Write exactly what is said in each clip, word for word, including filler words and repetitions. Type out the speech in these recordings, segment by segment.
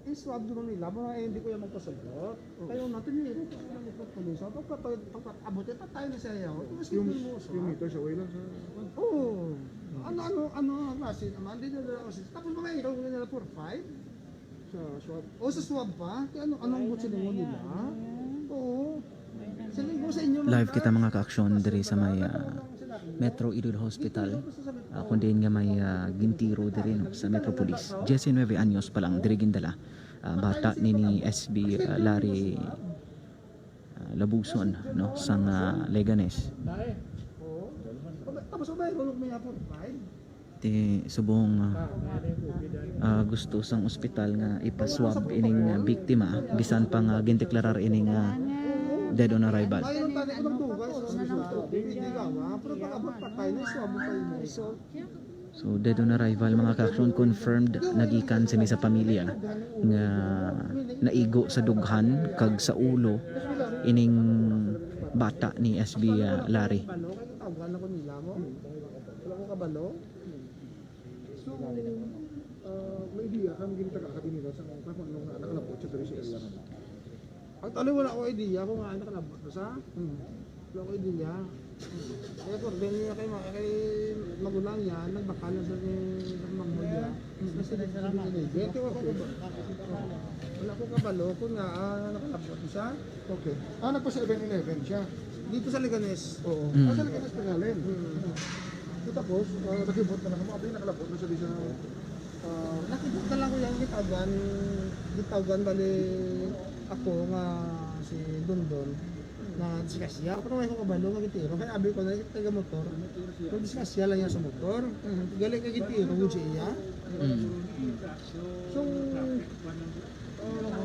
Swab doon nila, mga hindi ko yan magpasagot. Kaya natin yung ito, ano yung pulis. Pag, pag, pag, pag abot, eh, patay na siya yaw. Tapos Yung, hindi mo sa. Yung meter sa oil lang sa... Oo. Ano, ano, ano, ang klase naman? Hindi na nila kasi. Tapos mga ikaw, hindi nila four five. Sa swab. O sa swab pa? Kaya ano, anong buti mo nila? Oo. Sa linggo sa inyo, Live kita, mga kaaksyon, diri sa may, ah, Metro Iloilo Hospital, ah, kung diin nga may, ah, gintiro diri, no, sa Metro Police. Diyesinuebe anyos pa lang, diri gindala, ah, bata ni, ni S B, ah, Larry, ah, Labuson, no, sang, ah, Leganes. Oo. Tapos may rulog may apon. Fine. Ti subong, ah, ah, gusto sang ospital nga ipaswab ining, ah, biktima, bisan pa nga gindeklarar ining, ah, dead on arrival. Mayroon tayo kung nagdugas sa susunod. Hindi ka, ah, pero pag abot patay na, iswab mo pa yun. So, dead on arrival, mga kaaksyon, confirmed nagikan sini sa pamilya nga naigo sa dughan kag sa ulo ining bata ni S B, ah, Larry. Balo, kay tawgan ako nila mo. Wala ko kabalo. So, ah, may idea kang gintaga ka din nila sa mga kung anong nakalabot sa diri sa area naman. Actually, wala ko idea kung nga nakalabot na sa. Wala ko idea. Kaya ko, din niya kay, ma- kay magulang niya, nagbakal na sa ni Mang Moya. Kasi di sa mga. Kaya ko, wala ko kabalo kung nga, ah, nakalabot na siya. Okay. Ah, nagpa seven eleven siya. Dito sa Leganes. Oo. Mm. Ah, sa Leganes pa galing. Hmm. So, tapos, ah, nakibot na lang mo. Abi, nakalabot na siya di sa... Ah, Nakibot na lang ko yung gitagan, gitagan bali ako nga si Dondon na disgrasya. Pero may ko kabalo nga gitiro. Kaya abi ko na taga motor. Pero disgrasya lang yan sa motor. Galing ka gitiro ko siya. Mm. so, ah,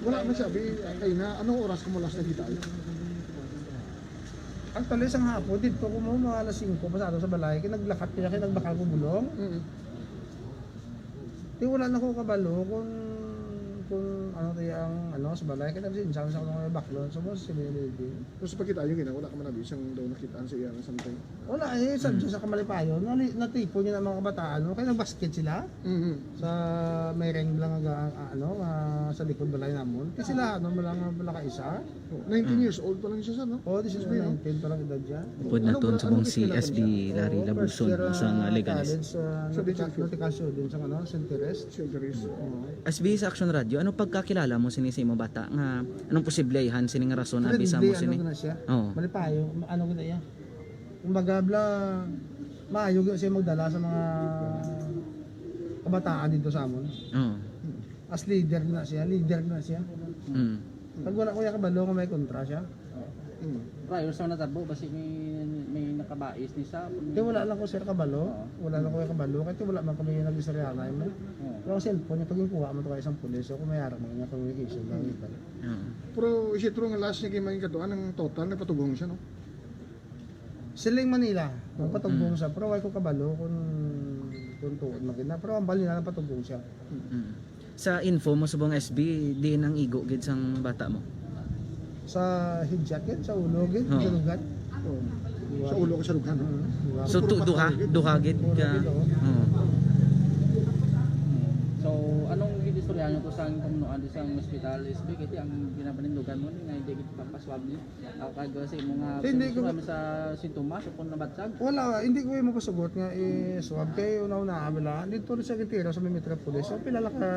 wala man sabi, kay na, anong oras ka mo last nakita? Actually, sang hapon, dito ko mo mga alas singko pasado sa balay. Kaya naglakat kaya kaya nagbakal ko bulong. Mm. Di wala na ko kabalo kung kung ano tayo ang ano sa balay. Kaya nagsinsan sa akong baklon. So, mo sa sila living. Tapos pagkita yung gina, wala ka man abi isang daw nakitaan sa iya nga something. Wala eh, sa, sa Kamalipayon, nali, natipon niya ang mga kabataan, no? Kaya nagbasket sila Mhm. sa may ring lang nga, ano, nga sa likod balay namon. Kaya sila, ano, wala nga, wala ka isa. Oh, nineteen years old pa lang siya, sir, no? Oh, this is Sabi, no? nineteen pa lang edad siya. Upod naton subong si S B Larry Labuson, no, sa nga Leganes. College, uh, Sa Vincent Field. Natikasyo din sa ano, Saint Therese. Siyempre. Oo. S B, sa Action Radio, ano pagkakilala mo sini sa imo bata nga anong posible ayhan sini nga rason abi sa Friendly, mo ano sini? gina siya? Oo. Malipayo, ano gina iya? Kumbaga, bla, maayo gina siya magdala sa mga kabataan dito sa amon. Oo. As leader na siya, leader na siya. Mm. Pag wala ko yung kabalo nga may kontra siya. Mm. Prior sa natabo, basi may, may nakabais ni sa... Kaya wala lang ko, sir, kabalo. Oo. Wala lang ko yung kabalo. Kaya wala man kami yung nag-istorya na yun. Oo. Pero ang cellphone niya, pag yung kuha mo ito kayo sa pulis, so kung may harap mo niya, communication lang yung balik. Oo. Pero si True nga last niya kay mga kaduan, ang total na patugong siya, no? Siling Manila, magpatugong Mm. siya. Pero wala ko kabalo kung, kung tuod magina. Pero ang bali na lang patugong siya. Mm. Sa info mo subong S B, diin ang igo gid sang bata mo? Sa headshot yan, sa ulo, gid, Oo. sa lugan. Oh. Sa ulo ko sa lughan, no? Mm, diba? So, tu- duha, duha gid Ulo, ka. gid, oo. Oo. So, anong ginistorya niyo ko sa pamunuan di sa ospital, S B? Kasi ang ginapanindugan mo nga hindi gid papaswab niyo. Ako kag sa imo nga Hindi ko kami sa sintomas o kung nabatsag. Wala, hindi ko yung mapasugot nga i-swab kay una-una bala dito rin sa Gitiro sa may Metropolis. So pila lang ka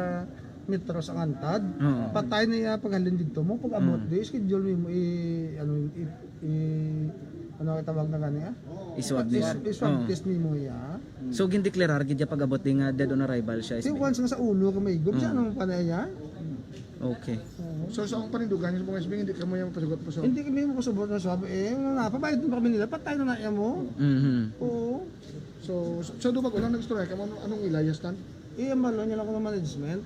metros ang antad. Oo. Patay na iya paghalin dito mo pag abot Mm. di schedule mo i ano i, i ano ang tawag na gani ah? I-swab Is, niya. i-swab Oo. test nimo iya. So gindeklarar gid niya pag-abot di nga dead on arrival siya. Si S B? Once nga sa ulo ka maigob siya Mm. ano pa na iya? Okay. So, sa akong panindugan niya sa mga S B, hindi ka mo yung pasagot pa sa... Hindi kami makasubot na swab eh, nga napabayad mo kami nila, patay na na iya mo. Mhm. Oo. So, so, so, doon pag unang nag-istorya ka mo, anong, anong ilayas tan? Iya malo niya lang ko ng management.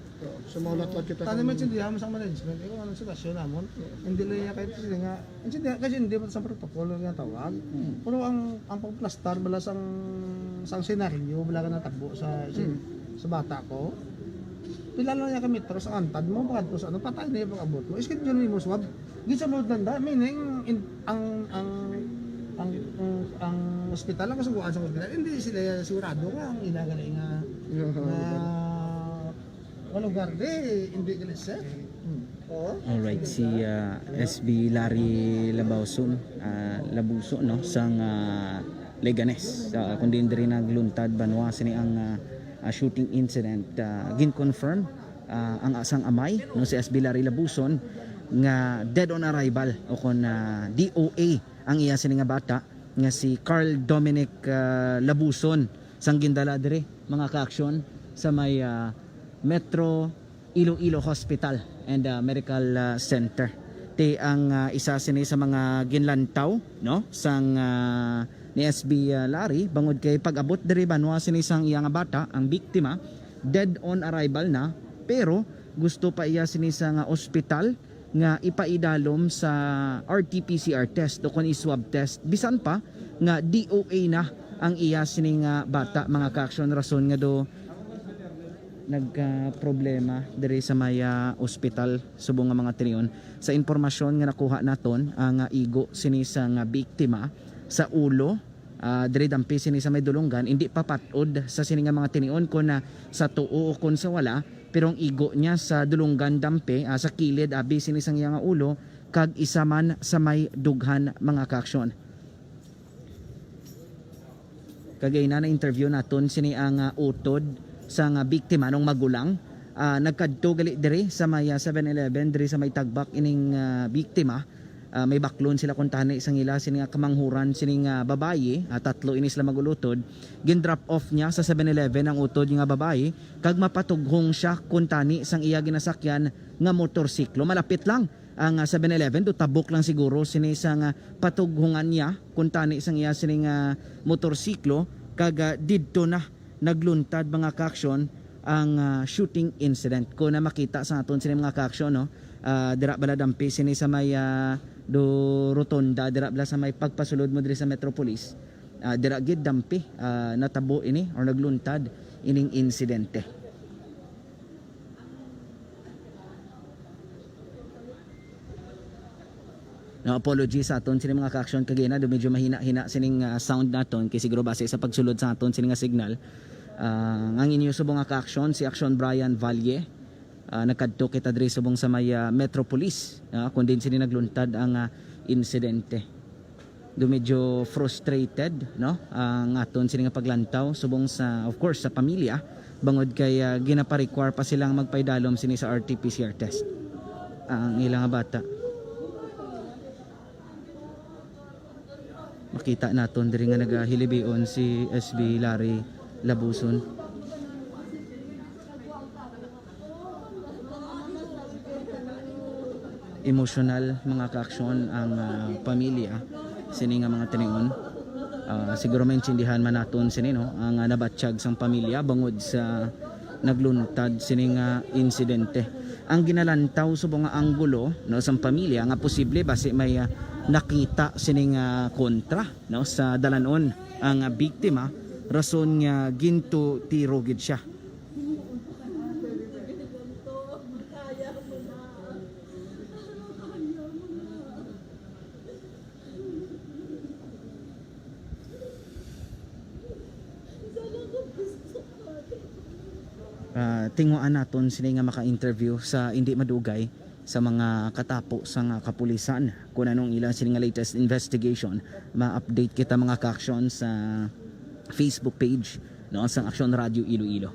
So, maulat-lat kita Tani kung- maintindihan mo sa management, eh, kung anong sitwasyon namon. Hindi lang niya kahit sila nga, hindi, kasi hindi mo sa protocol nga tawag. Pero ang, ang pagplastar bala sang, sang senaryo, bala nga natabo sa, sa, sa bata ko. Pila lang niya ka metro sa antad mo, pagkadto sa ano, patay na yung pag-abot mo. Schedule mo swab. Di sa load lang da, meaning, in, ang, ang, ang, ang, ang ospital, ang kasuguan sa ospital, hindi sila sigurado nga ang ina gali nga, Yeah. nga Malugar di, hindi gali safe. Oh. Alright, si, ah, S B Larry Labuson, ah, Labuson, no, sang, ah, Leganes, ah, kundi diri nagluntad banwa sini ang, ah, ah, shooting incident. Ah, gin-confirm, ah, ang asang amay, no, si S B Larry Labuson, nga dead on arrival o kon, ah, D O A ang iya sini nga bata nga si Carl Dominic, ah, Labuson, sang gindala diri, mga ka-aksyon, sa may, ah, Metro Iloilo Hospital and, ah, Medical, ah, Center. Ti ang, ah, isa sini sa mga ginlantaw, no, sang, ah, ni S B, ah, Larry, bangod kay pag-abot diri banwa sini sang iya nga bata, ang biktima, dead on arrival na, pero gusto pa iya sini sa nga ospital nga ipaidalom sa R T P C R test o kon i-swab test, bisan pa nga D O A na ang iya sini nga bata, mga ka-aksyon, rason nga do nagka-problema diri sa may, ah, ospital, subong nga mga tinion. Sa impormasyon nga nakuha naton, ang, ah, igo sini sa nga biktima sa ulo, ah, diri dampi sini sa may dulunggan, indi pa pat-od sa sini nga mga tinion kon, ah, sa tuo o kon sa wala, pero ang igo niya sa dulunggan dampi, ah, sa kilid abi sini sang iya nga ulo, kag isa man sa may dughan, mga ka-aksyon. Kagay na na-interview naton sini ang, ah, utod sa nga biktima nung magulang. Ah, nagkadto gali diri sa may, ah, Seven Eleven, diri sa may tagbak ining, ah, biktima. Ah, may baklon sila kuntani sang ila sini nga kamanghuran sini nga babayi. Ah, tatlo ini sila magulutod. Gin-drop off niya sa Seven Eleven ang utod nga babayi kag mapatughong siya kuntani sang iya ginasakyan nga motorsiklo. Malapit lang ang, ah, Seven Eleven, do tabok lang siguro sini sa nga patughungan niya kuntani sang iya sini nga motorsiklo, kag, ah, didto na nagluntad, mga ka-aksyon, ang, ah, shooting incident. Kung na makita sa aton sini, mga ka-aksyon, no? Ah, dira bala dampi sini sa may, ah, do rotonda, dira bala sa may pagpasulod mo diri sa Metropolis. Ah, dira gid dampi, ah, natabo ini or nagluntad ining insidente. No, apology sa aton sini, mga ka-aksyon, kagina do medyo mahina-hina sining, ah, sound naton kay siguro base sa pagsulod sa aton sini nga signal. Ah, ang inyo subong nga ka-aksyon, si Aksyon Brian Valle. Ah, nagkadto kita diri subong sa may, ah, Metro Police, ah, kun diin sini nagluntad ang, ah, insidente. Do medyo frustrated, no, ang aton sini nga paglantaw subong sa, of course, sa pamilya, bangod kay, ah, ginapa-require pa silang magpaidalom sini sa R T P C R test ang ilang nga bata. Makita naton diri nga nagahilibion si S B Larry Labuson. Emosyonal, mga ka-aksyon, ang, ah, pamilya sini nga mga tinion. Ah, siguro maintindihan man naton sini, no, ang, ah, nabatyag sang pamilya bangod sa nagluntad sini nga insidente. Ang ginalantaw subong nga anggulo, no, sang pamilya nga posible basi may, ah, nakita sini nga kontra, no, sa dalanon ang, ah, biktima, rason nga gintutiro gid siya. Ah, tinguhaan naton sini nga maka-interview sa indi madugay sa mga katapo sa nga kapulisan. Kung anong ilang sini nga latest investigation, ma-update kita, mga ka-aksyon, sa Facebook page, no, sang Aksyon Radio Iloilo.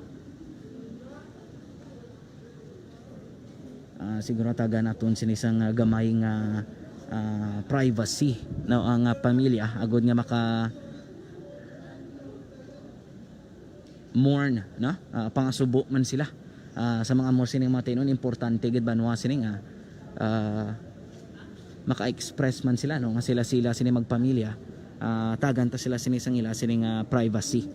Ah, siguro taga naton sini sang, ah, gamay nga, ah, privacy, no, ang, ah, pamilya agud nga maka mourn, no? Ah, pangasubo man sila. Ah, sa mga amo sining mga tinon, importante gid banwa sini nga, ah, maka-express man sila, no, nga sila, sila sini magpamilya. Ah, tagan ta sila sini sang ila sini nga privacy.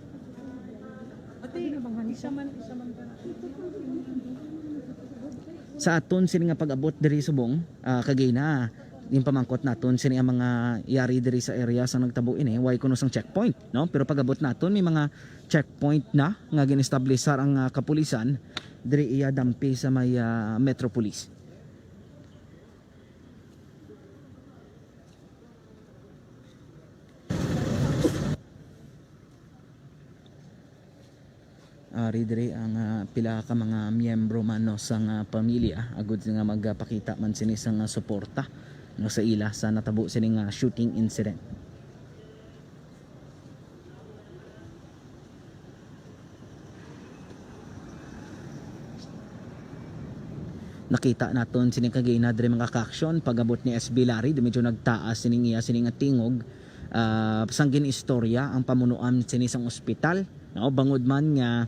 Sa aton sini nga pag-abot diri subong, ah, kagina, yung pamangkot naton sini ang mga yari diri sa area sa nagtabo ini, way kuno sang checkpoint, no? Pero pag-abot naton, may mga checkpoint na nga gin-establisar ang, ah, kapulisan diri iya dampi sa may, ah, Metro Police. Diri ang, ah, pila ka mga miyembro man, no, sang pamilya agud nga magpakita man sini sang suporta, no, sa ila sa natabo sini nga shooting incident. Nakita naton sini kagina diri, mga ka-aksyon, pag-abot ni S B Larry, di medyo nagtaas sining iya sini nga tingog, ah, sang gin-istorya ang pamunuan sini sang ospital, no? Bangod man nga,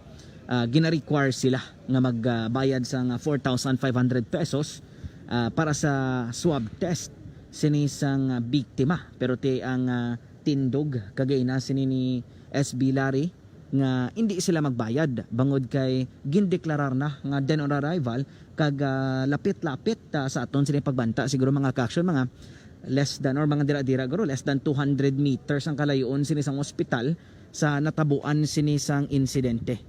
ah, gina-require sila nga magbayad sang four thousand five hundred pesos, ah, para sa swab test sini sang, ah, biktima. Pero ti ang, ah, tindog kagina sini ni S B Larry nga hindi sila magbayad bangod kay gindeklarar na nga dead on arrival kag, ah, lapit-lapit, ah, sa aton sini pagbanta, siguro, mga ka-aksyon, mga less than, or mga dira-dira guro, less than two hundred meters ang kalayoon sini sang ospital sa natabuan sini sang insidente.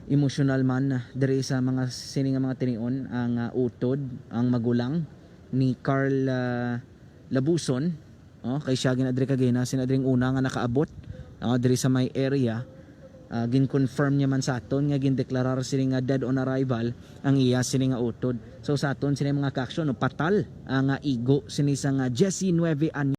Emosyonal man, ah, diri sa mga sini nga mga tinion ang, ah, utod, ang magulang ni Carl, ah, Labuson, oh, kay siya gina diri kagina, sina dring una nga nakaabot, oh, diri sa may area. Ah, gin-confirm niya man sa aton nga gindeklarar sini nga dead on arrival ang iya sini nga utod. So, sa aton sini, mga ka-aksyon, no, patal ang, ah, igo sini sang, ah, disinuebe anyos.